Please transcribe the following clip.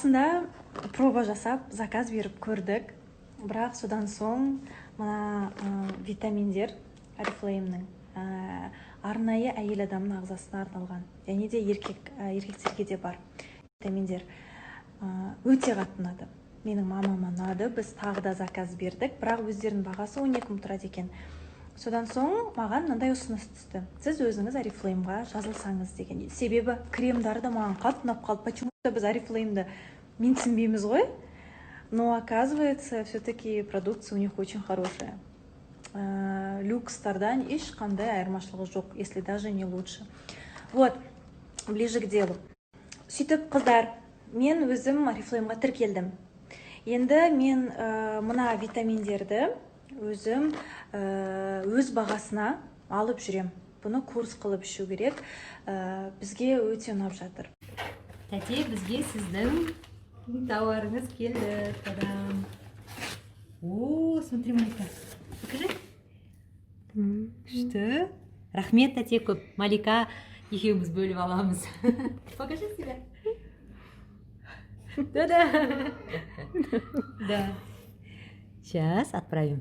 Басында проба жасап, заказ беріп көрдік, бірақ содан соң мына витаминдер Орифлеймнің арнайы әйел адамның ағзасына арналған және де еркектерге де бар витаминдер өте қатты ұнады. Менің мамама ұнады. Біз тағы да заказ бердік, бірақ өздерінің бағасы 12 мың тұрады екен. Содан соң маған мынандай ұсыныс түсті: сіз өзіңіз Орифлеймға жазылсаңыз деген. Себебі кремдары да маған қатты ұнап қалды. Почему то біз Орифлеймді менсінбейміз ғой, но оказывается, все таки продукция у них очень хорошая. Люкстардан ешқандай айырмашылығы жоқ, если даже не лучше. Вот, ближе к делу. Сөйтіп, қыздар, мен өзім Орифлеймға тіркелдім. Енді мен мына витаминдерді өзім өз бағасына алып жүрем. Бұны курс қылып ішу керек. Бізге өте ұнап жатыр. Тәте, бізге сіздің тауарыңыз келді. Та-дам! О, смотри, Малика, покажи. Күшті, рахмет, тәте, көп. Малика екеуміз бөліп аламыз. Покажи себя. Да, да, да, сейчас отправим.